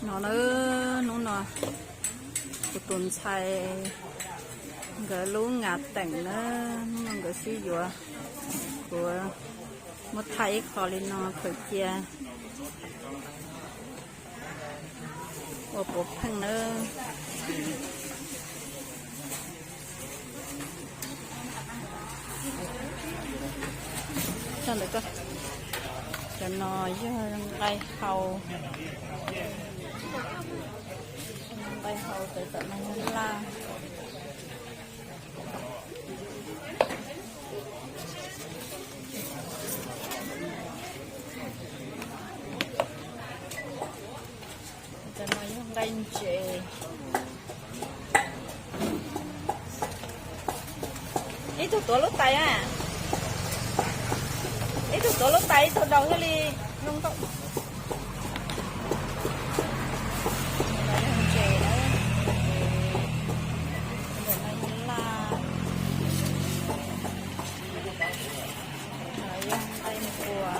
No na, hnub no kuv tus ntxhais nkawd lub ngas teem na, hnub no nkawd sib yuav, kuv muab thaij ib qho li no khaws cia ua puav pheej na. Cov no yog nqaij hau, nqaij hau tawm tom no yog laj. Cov no yog nqaij ntses. Ib tug tuav lub tais a, ib tug tuav lub tais, ib tug daus thiaj li zoo nkauj. Ntses na, laj, yog nqaij npua.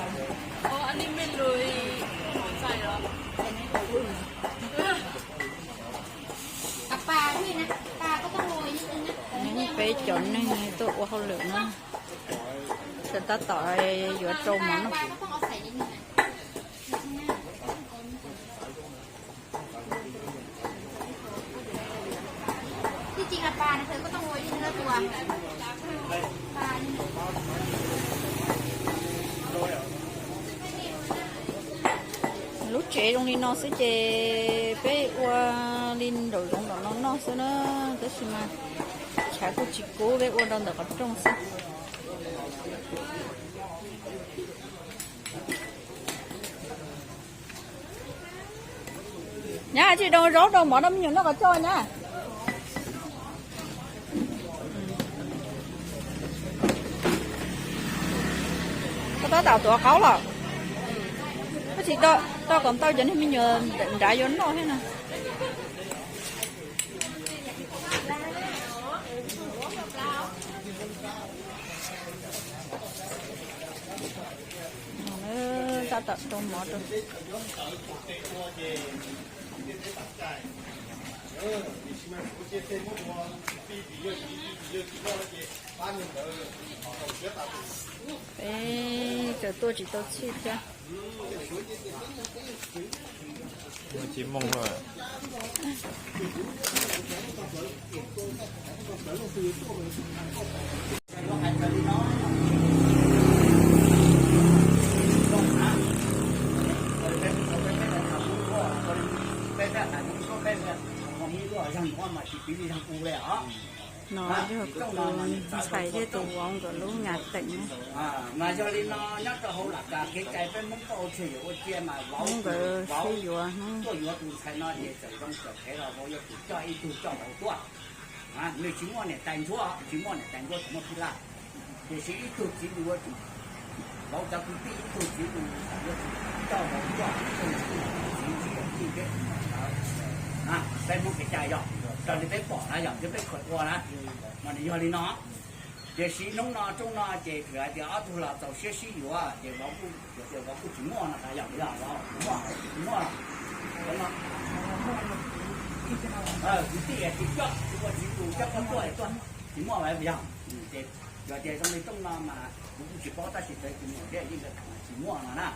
Peb cov neeg tuaj ua hauj lwm na, tab tom yuav rau mov noj. Lub tsev zoo li no xwb ces peb ua li nraum zoov nraum no noj xwb na, tab sis mas tshav kuj tsis kub, peb ua rau ntawm qhov rooj xwb. Nyab, tsis rau zaub rau mov rau me nyuam noj kom tsau nyab. Koj tab tom tuav qaub los? Koj tsis rau kom ntau cov niag me nyuam nrad yuav noj thiab na. Tab tom rau mov rau. Peb tseem tuaj tsis tau txhij thiab. Tsis moog lawm. No yog kuv tus ntxhais thiab tus vauv nkawd lub ngas teem na. Mas yog li no nyob rau hauv lam kas kev cai peb Hmoob txoj hau tswv yim ua cia mas vauv, nkawd sib yuav hnub tuaj yuav tus ntxhais no ces txawm zoo txawm phem los vauv yuav tsum coj ib tug coj vauv tuaj. Nws tsis muaj niam tais ntsuab, tsis muaj niam tais ntsuab tsis muaj phij laj, tiam sis ib tug txiv lws yuav tsum, vauv cov kwv tij ib tug txiv lws yuav tsum coj vauv tuaj, ib tug txiv ntsib yog tij peb, peb Hmoob kev cai yog raws li peb pom na, yog li peb khaws ua na, mas nws yog li no. Tiam sis hnub no rooj no ces thaum hais tias ob tug los txaus siab sib yuav ces vauv kuj, vauv kuj tsis muaj no tas yog li, vauv tsis muaj, tsis muaj. Kwv tij tsis coj, tsis ua txiv lws coj koj tuaj tuaj, tsis muaj yog. Ces yog tias zoo li rooj no mas kuv kuj tsis paub tab sis txawv tsis muaj thiab yeej tsis muaj no na.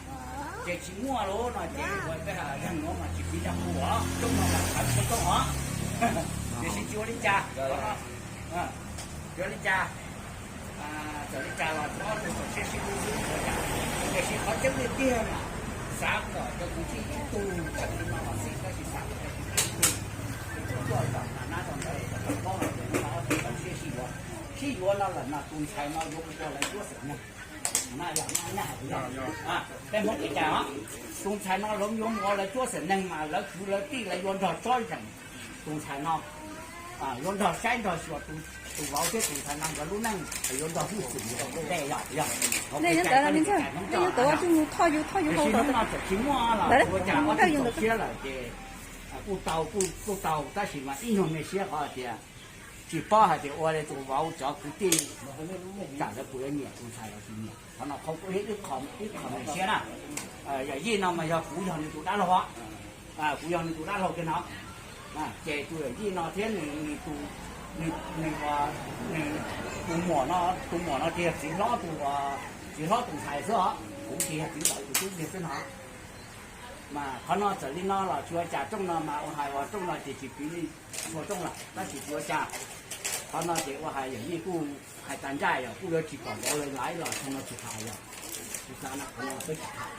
Ces tsis muaj lawm no ces ua peb ha zag nuav mas tsis fiv zag kuv os, rooj no mas txhav tsis tau rooj os. Tiam sis tsis ua li cas, tsis ua li cas. Txawm li cas los txhob txaus siab sib hlub xwb, tiam sis qhov tseeb tiag tiag na, xav kom cov kwv tij ib tug txawm li no los xij tab sis xav kom cov kwv tij ib tug tuaj tom nab tom ntawd kom paub hais tias hnub no ob tug txaus siab sib yuav. Sib yuav no lawm mas tus ntxhais no yuav mus ua lawv cuab xeem neeg. Peb Hmoob kev cai os, tus ntxhais no lawv yuav mus ua lawv cuab xeem neeg mas lawv kwv lawv tij lawv yuav nrog tsob zeem tus ntxhais no, yuav nrog saib nrog xyuas tus vauv thiab tus ntxhais no nkawd lub neej, yuav nrog hwj xwm mus rau ntej yog, yog. Nej nyob ntawd ne, nej nyob ntawd ua tsis mus thoj yus, thoj yus hauv tod. Ntawd ua cas ob tug txaus siab lawm ces kuj tau, kuj tau tab sis mas ib nyuag me siab qhov tias tsis paub hais tias ua li tus vauv cov kwv tij tsam lawv puas yuav nyiam tus ntxhais los tsis nyiam. Qhov no qhov kuj yog ib qho me siab na. Yam yij no mas yog kuv yog nws tus dab laug os. Kuv yog nws tus dab laug kiag no. Ces tus yawm yij no thiab nws, nws tus, nws, nws, nws tus muam no, tus muam no ces yog txiv hlob tus, txiv hlob tus ntxhais xwb os, kuv ces yog txiv ntxawm tus tub kiag xwb no. Mas qhov no txawm li no los tsis ua cas, rooj no mas ua hais ua rooj no ces tsis piv li txhua rooj lawm, tab sis tsis ua cas. Qhov no ces ua hais yawm yij kuj hais tas ncaj yog kuj yuav tsis kom vauv lawv laiv los tsis no tsis hais yog. Kuv xav no qhov no peb tsis tham,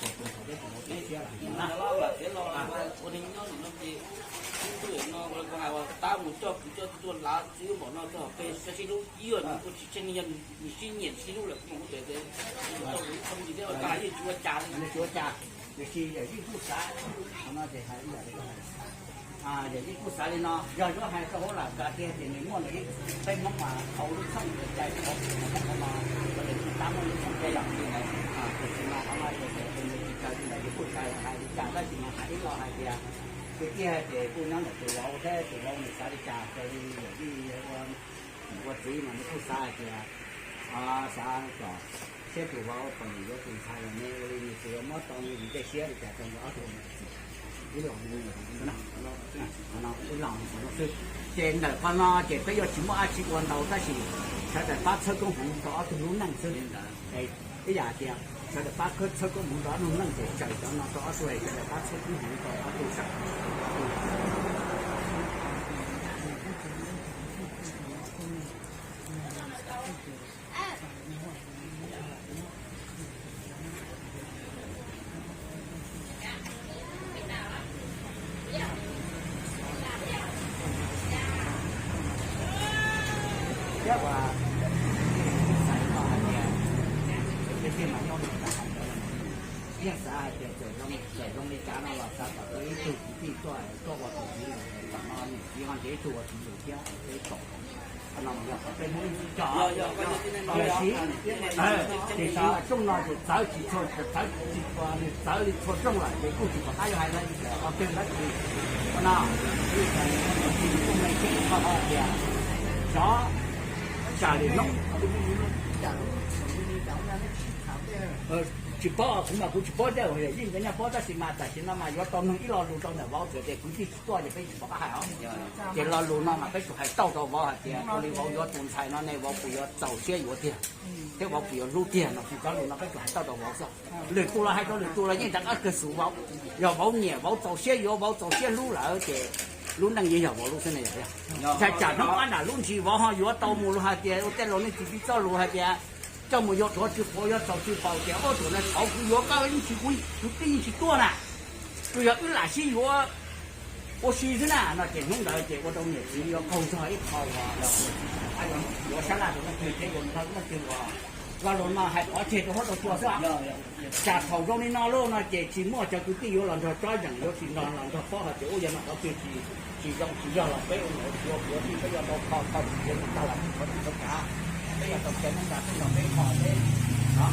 kuv xav tias tus ntxhais peb tsis vauv txaus siab lawm no na. Tab mus coj kuv coj tus tuaj lav txiv npaum no rau peb sib hlub, ib yam nws kuj tsis tsheej, yog nws sib nyiam sib hlub lawm kuv mam muab txawm tias tau ua tsis ua cas li. Tiam sis yawm yij kuj xav, qhov no ces hais ib yam li koj hais, yawm yij kuj xav li no, yog yuav hais rau hauv lam kas tiag ces nws muaj nws ib, peb Hmoob mas tau lub txheej cai qhov no, tab muaj lub txheej cai yam li ntawd. Tiam sis no qhov no ces nws tsis raws li ntawd, yus kuj xav hais li cas tab sis mas hais ib lo hais tias, kwv tij hais tias kuj nyob ntawm tus vauv thiab tus vauv nws xav li cas raws li yawm yij ua, ua txiv mas nws kuj xav hais tias, xav kom siab tus vauv kom nws yuav tus ntxhais los ne ua li nws tsis yuav muab tau nws tej siab li cas rau nkawd ob tug. Ib lo, ib lo xwb. Ces ntawm qhov no ces peb yuav tsis muaj dab tsi ua ntau tab sis sawv daws pab txhawb koob hmoov rau ob tug lub neej xwb. Ib yam tias sawv daws pab txhawb koob hmoov rau ob tug neej ces tsawm cov no rau ob tug, sawv daws pab txhawb koob hmoov rau ob tug sawv daws. Thiab uas xav hais tias, tiag tiag mas nyob rau ntawm yeej xav hais tias txawm zoo li cas no los xav kom ib tug kwv tij tuaj, tuaj ua tus txiv los kom no niam txiv ho nrhiav ib tug ua txiv lus thiab peb kom. Qhov no mas yog qhov peb Hmoob ib txwm cog. Tiam sis, tiam sis rooj no ces txawv tsis txhua, txawv tsis txhua, nws txawv li txhua rooj lawm ces kuj tsis pom qab yuav hais lawm, qhov twg lawm ces qhov no, kuj me tseeb qhov hais tias, xyov, tsam li hnub tsis paub, kuv mas kuv tsis paub tej uas yawm yij nkawd nyob paub tab sis mas tam sim no mas yuav tau noog ib lo lus rau ntawm vauv txawm tias kwv tij tsis tuaj ces peb tsis pom qab hais os. Ces lo lus no mas peb tsuas hais tauj rau vauv hais tias ua li vauv yuav tus ntxhais no ne vauv puas yuav txaus siab yuav tiag thiab vauv puas yuav hlub tiag no, tsis cov lus no peb tsuas hais tauj rau vauv xwb. Lwm tus los hais rau lwm tus los yeej rov qab kawg xus vauv. Yog vauv nyiam vauv txaus siab yuav vauv txaus siab hlub lawm ces lub neej yeej yog vauv lub xwb ne yog. Txhais tsam hnub qab nram lub ntsis vauv ho yuav tau mus lus hais tias ua tej laus nej tsis txhob lus hais tias coj mus yuav duav tsw quav yuav txaus tsw paus tias ua tus no txhaum kuv yuav koj yeej tsis, kuv twb yeej tsis tuaj na, tsuas yog wb lam sib yuav ua si xwb na no ces hnub ntawd ces ua rau niam txiv yuav qaug zog ib qho uas yuav sab laj rau leej twg thiab yuav nrog leej twg uas lo lus no hais qhov tseg rau huab rau cua xwb. Tsam thaum zoo li no lauj no ces tsis muaj cov kwv tij yuav los nrog tsob zeem, yuav tsis nrog los nrog paub hais tias ua yog no qhov twg tsis, tsis zoo tsis yog los peb ua niam ua txiv ua kwv ua tij peb yuav tau kho tau tsis tau los tsis qhov tsis tau kav, peb yuav tau cai neej tsa tej los peb kho peb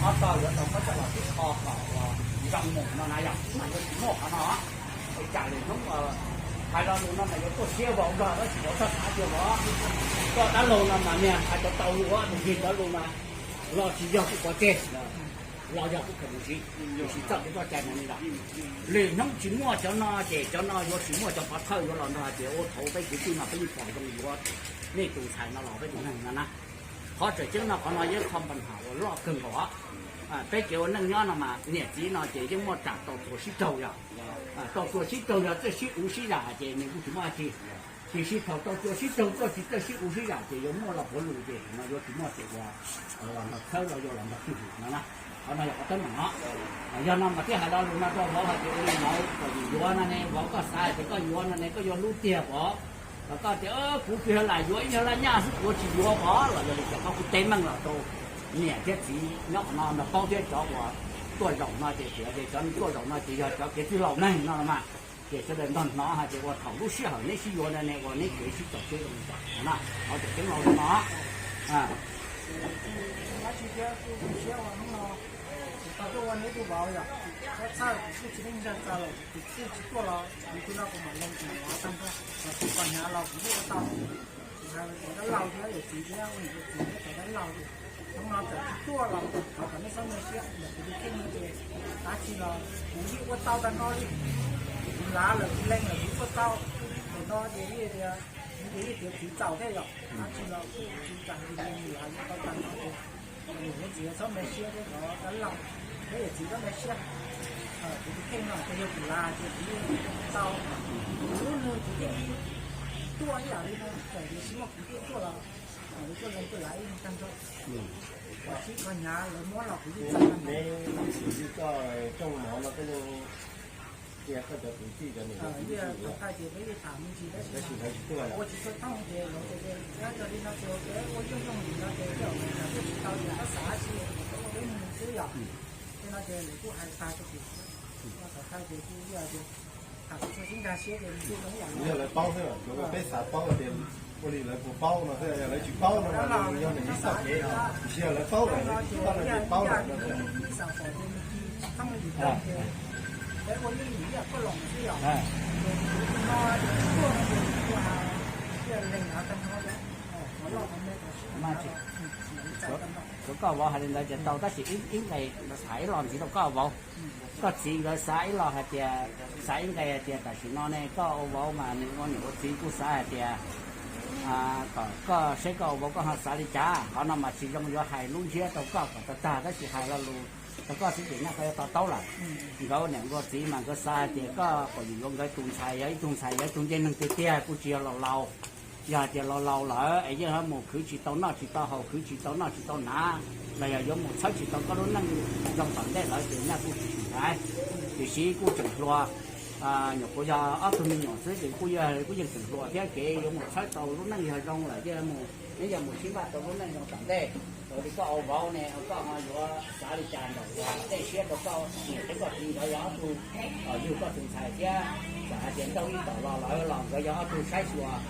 ob tog yuav tau muab coj los sib kho kom uas zoo mus no na yog mas yuav tsis muaj qhov no. Es tsam lwm hnub hais lo lus no mas yuav tuaj siab vauv nrog tab sis vauv txhob xav tias vauv, koj dab laug no mas niag hais tau tau lus tus nrig cov lus mas los tsis yog kuj pov tseg, los yog kuj khaws mus siv, mus siv txoj kev txoj cai mus li lawm. Lwm hnub tsis muaj cov no ces cov no yuav tsis muaj cov pov thawj yuav los nrog hais tias ua thaum peb kwv tij no peb yeej pom zoo yuav nej tus ntxhais no los peb tus neeg no na. Qhov tseem ceeb no qhov no yog qhov npa nham uas loj kawg nkaus. Peb kev ua neej nyob no mas niam txiv no ces yeej muaj tsam tau txuas sib raug yog, tau txuas sib raug yog txawj sib uv sib zam ces nws kuj tsis muaj dab tsi. Tiam sis thaum tau txuas sib raug txawj tsis txawj sib uv sib zam ces yuav muaj los puav lus ces no yuav tsis muaj tias uas los nrog txhawb los yuav los nrog sib hum no na. Qhov no yog qhov teeb meem no. Yog no mas thiaj hais lo lus no rau vauv hais tias ua li vauv kom yus yuav no ne, vauv koj xav hais tias koj yuav no ne koj yuav hlub tiag vauv. Los koj tias kuv tsis yog lam yuav ib yog laj nyaj xwb kuv tsis yuav vauv los yog li cov qhov kuv teb meej los rau niam thiab txiv nyob qhov no nrog paub thiab cov uas tuaj zaum no ces tias cov tuaj zaum no ces yog cov kev tij laus neeg no mas ces sawv daws nrog hnov hais tias ua thaum lub sij hawm neb sib yuav no ne ua neb kev sib txaus siab zoo li cas no na. Qhov tseem ceeb no no. Tau tuaj ua neb tus vauv yom, txhob txhawj, kuv kuj tsis leej ntag txawj los kuv kuj tsis tuaj los kuv twb no kuv mam loo kuv mam los tag nrho, los kuv pom hnyav los kuv yeej ua tau. Kuv hais cov dab laug thiab yawm txiv thiab ua niam ua txiv thiab cov dab laug ces hnub no txawm tsis tuaj los thov kom nej txhob nyuaj siab ntawm kuv tus kheej no ces dab tsi los kuv yeej ua tau tag nrho li. Kuv Av lawm, leej lawm kuv tuaj tau. Tam no ces yeej tias, kuv yeej tias txiv txaus thiab yom, tab sis los kuj tsis kam li, nws hais tau tag no ces nws txiv txhob me siab thiab, zov dab laug thiab, yog txiv txhob me siab. Kuv tus kheej no ces yog kuv lav ces kuv yeej tau, kuv lub nws kuv yeej tuaj ib yam li no, txawm tias tsis muaj kuv yeej tuaj los, kuv tuaj leej tuaj lav ib leeg tag nrho. Qhov txhib qhov hnyav lawv muab los kuv yeej txais tag nrho. Tus tij koj rooj mov no koj yeej cia koj cov kwv tij cov niam cov txiv tsis yuav, tab sis lawv tsis tuaj, ua tsis tau thooj ces lawv tias, yog li no ces peb ua yooj yooj yim no ces tej zaum lawv tuaj tsis tau ces koj xav dab tsi ces peb ua peb mus xwb yom. Tej no ces lawv kuj hais tag rau kuv, thaum thaij ces kuj ib yam tias tham kuv txhua sib nkag siab ces kuj zoo ib yam li yog lawv paub xwb, peb xav paub tias ua li lawv puas paub no xwb, yog lawv tsis paub no mas yog nws txoj kev, tiam sis yog lawv paub lawm, lawv tsis paub no ces paub lawm no xwb. Peb ua yooj yim ib yam poj loos xwb yom. Ces kuv no ces kuv tuaj no ces kuv tuaj hais tias leej no tag nrho, qhov loj qhov me qhov siab, kuv koj vauv hais li ntawd ces tau, tab sis ib nqe xav ib lo ntxiv rau koj vauv. Koj txiv nkawd xav ib lo hais tias, xav ib nqe hais tias tam sim no ne koj ua vauv mas nws ua niam ua txiv kuj xav hais tias kom koj seb koj ua vauv koj ho xav li cas. Qhov no mas tsis zoo yuav hais lub ntsiab rau koj kom tag tag, tab sis hais lo lus rau koj xwb ces nyaj koj yuav to taub lawm. Nkawd niam nkawd txiv mas nkawd xav hais tias koj kom yuav yuav nkawd tus ntxhais, yog ib tug ntxhais yog ib tug ncej neeg tiag tiag, kuj tsis yog laus laus. Yog hais tias laus laus lawm es yeej yuav mus khwv tsis tau noj tsis tau haus, khwv tsis tau noj tsis tau hnav, los yog yuav mus txhawb tsis tau koj lub neej zoo tom ntej lawm ces nyaj kuj tsis tsim ntaiv. Tiam sis kuj tseem hluas, nyuam qhuav yog ob tug me nyuam xwb ces kuj yog kuj yeej tseem hluas thiab, kev yuav mus txhawb tau lub neej yog zoo lawm yeej mus, neb yog mus sib npaj tau lub neej zoo tom ntej. Ua li koj ua vauv ne koj ho yuav xav li cas ntawm uas dej siab rau koj niam thiab koj txiv nkawd yog ob tug yug koj tus ntxhais thiab, txawm hais tias nrauj ib tom los lawm los nkawd yog ob tug saib xyuas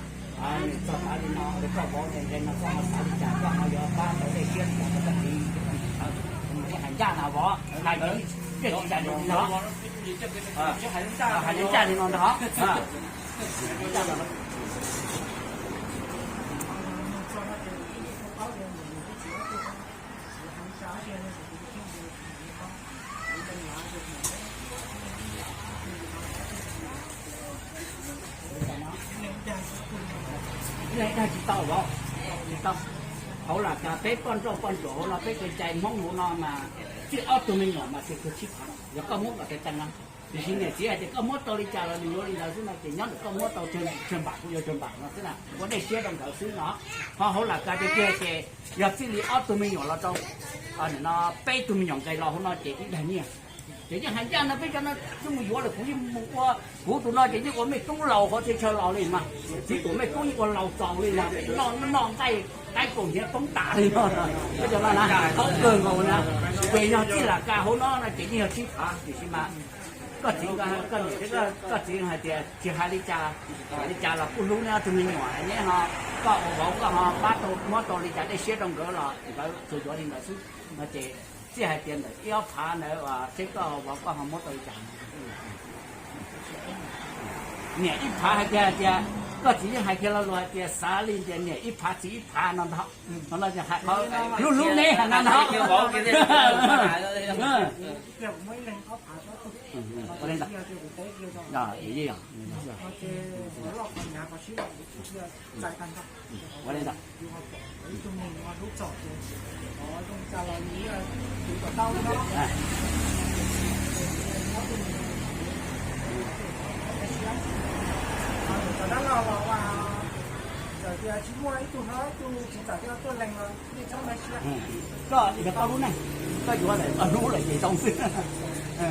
nws txog tav li no, ua li koj vauv ne nqe no koj ho xav li cas, koj ho yuav pab tau dej siab li cas rau koj txiv, hais ncaj na vauv, hais li cas li no, hais li ncaj li no ntag. Tsis tau, tsis tau. Hauv Las Kas peb poj nrauj poj ntsuam hauv no, peb kev cai Hmoob hauv no mas txij ob tug me nyuam mas txij tug sib phav, yog koj muab kom tes teev no. Tiam sis niam txiv hais tias koj muab tau li cas los nws yuav li ntawd xwb no, ces nyob ntawm koj muab tau tsawg npaum kuj yuav tsawg npaum no xwb na, ua dej siab rau nkawd xwb no. Ho hauv Las Kas tiag tiag ces yog txij li ob tug me nyuam los rau no peb tug me nyuam nqes los hauv no ces ib daig nyiaj. Ces yeej hais ncaj no, peb cov no yeej mus yuav lawm, kuv yeej mus ua, kuv tus no ces yeej ua mej tub laus qhov txhia chaw laus li mas, txiv tus mej tub yeej ua laus txaus li mas, noj noj nqaij qaib kaus hniav poob tas li no, peb cov no na, thaub kawg nkaus na. Ces yog txij Las Kas hauv no no ces yeej yog sib phav, tiam sis mas koj txiv, koj niam thiab koj txiv hais tias tsis hais li cas, hais li cas los kuj hlub neb ob tug me nyuam, neb ho, koj ua vauv koj ho pab tau muab tau li cas dej siab rau nkawd los nkawd tsuas yuav li ntawd xwb no ces txij hais tias ntawm ib ob phav ntawd seb koj vauv koj ho muab tau li cas. Niam ib phav hais tias, hais tias, koj txiv yeej hais kiag lo lus hais tias xav li tias niam ib phav txiv ib phav no ntag. Qhov no hais qhov hlub hlub neb hais no ntag. Ua li ntawd. Koj yog koj lub neej, koj yuav lawm koj hlub lawm ces zoo xwb.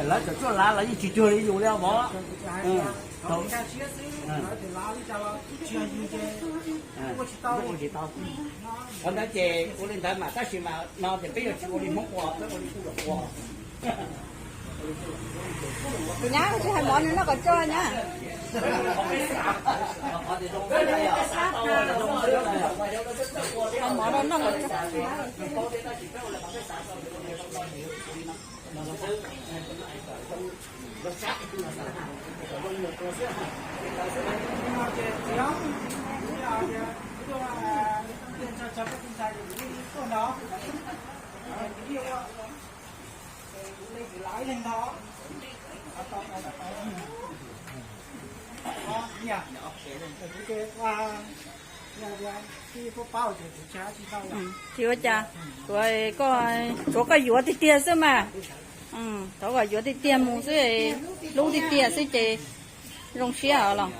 Lawv txawm tuaj lav los yeej tsis cuag li yus li os vauv. Ua li ntawd ces ua li ntawd mas tab sis mas no ces peb yuav tsis ua li Hmoob ua, peb ua li kuj los ua. Nyab, tsis hais mov nws noj kom tsau nyab. Hais mov noj kom tsau. Tsis ua cas, koj, tshuav koj yuav tiag tiag xwb mas. Thov koj yuav tiag tiag mus xwb, hlub tiag tiag xwb ces zoo siab os los.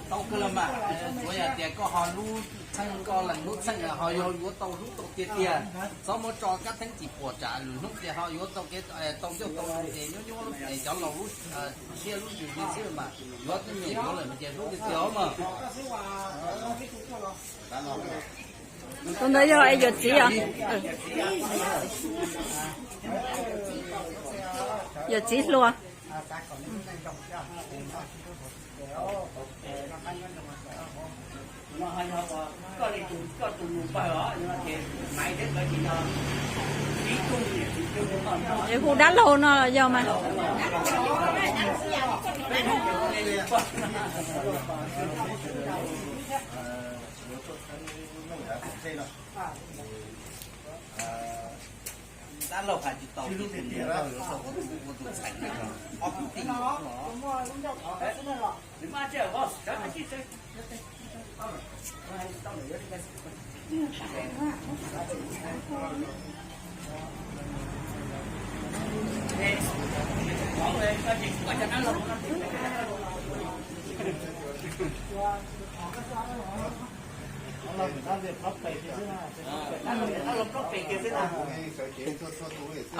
Tau kawg los mas, tsuav yog tias koj ho lub txheej, koj lees lub txheej ho yog yuav tau hlub tau tiag tiag, txhob muab tso kab theeb tsis puas tsam lwm hnub ces ho yuav tau kev tau ncauj tau lus ces nyob nyob lub es cov laus lub siab lub ntsws li xwb mas, yuav twb nyiam yuav lawm ces hlub tiag tiag mas. Tus ntawd yog es yawm txiv os. Yawm txiv hluas. Es hu dab laug no yog mas. Dab laug hais tsis tau, ua tus txheem ob tug tij.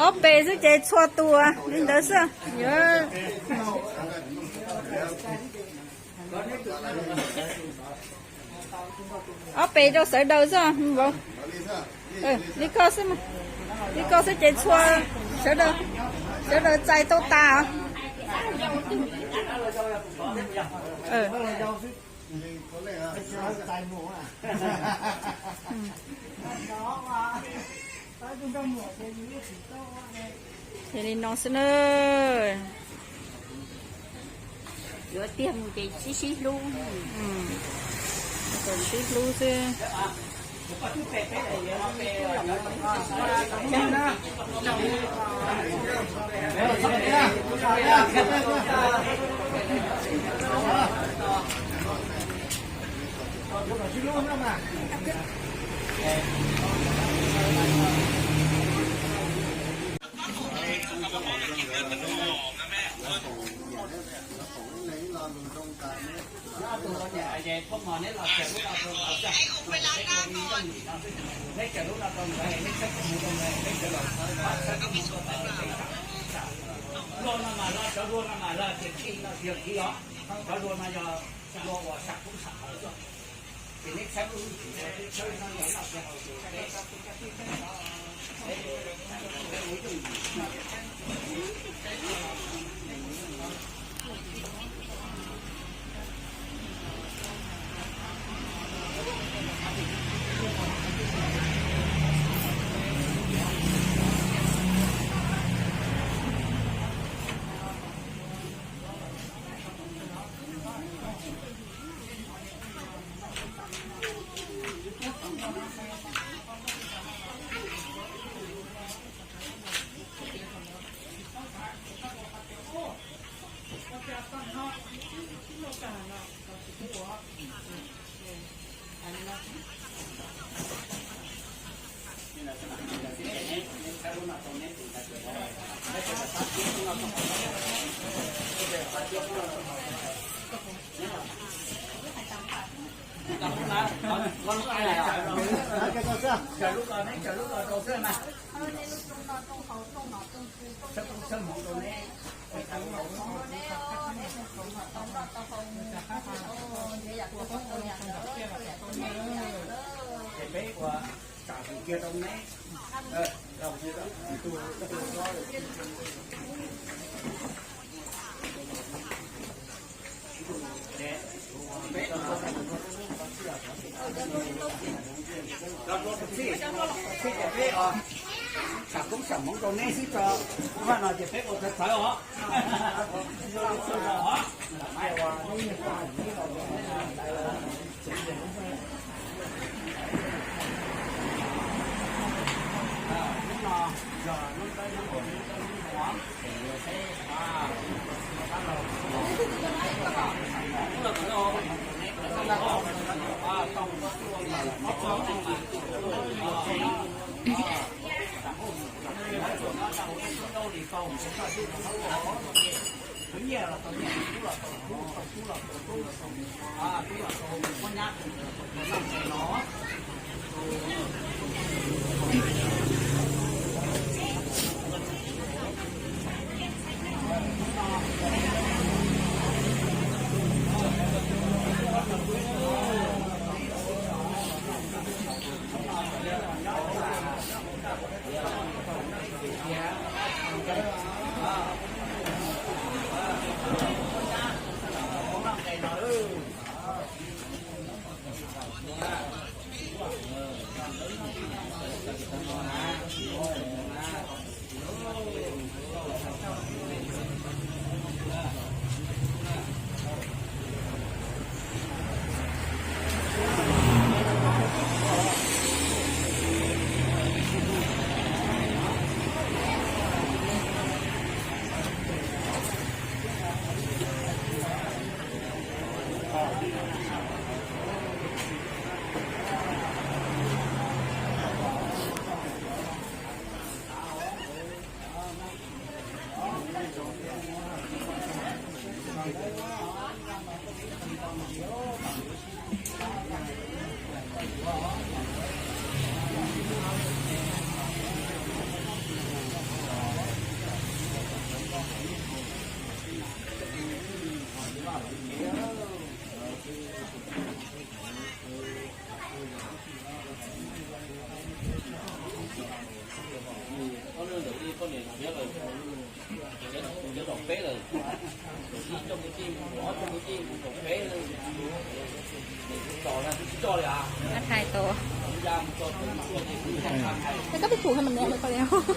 Ob pes xwb ces txhua tus li ntawd xwb. Ob pes rau sawv daws xwb. Li koj xwb, li koj xwb ces txhua, sawv daws, sawv daws txais tau tas. Ces li no xwb na. Yuav tiag mus ces sib sib hlub. Sib hlub xwb. Txij, txij ces peb os, sam koob sam hmoov rau neb xwb tso, vaj no ces peb ua txawv txawv os. Hais tau. Koj pib pum hais mas nws ua koj li.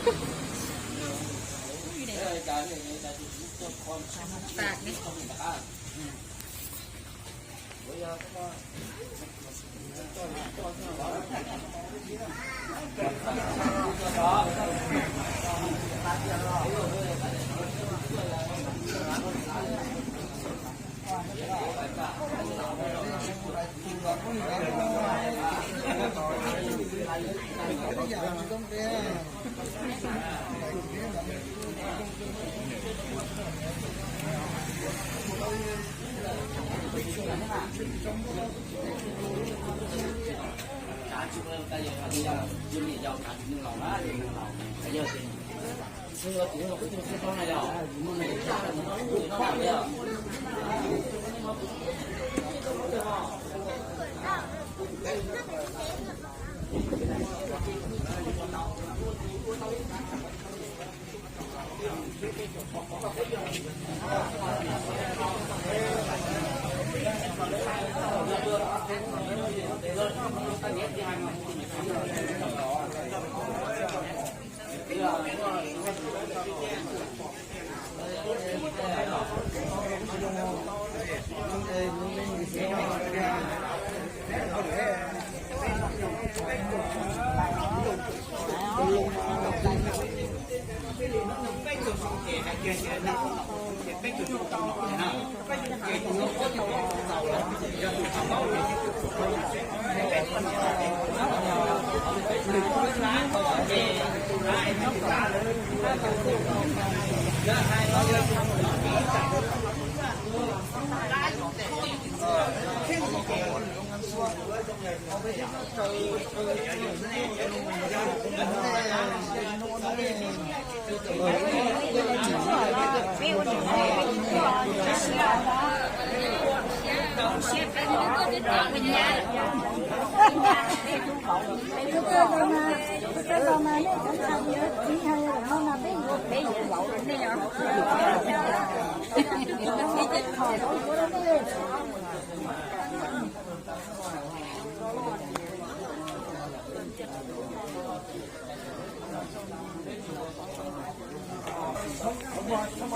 Peb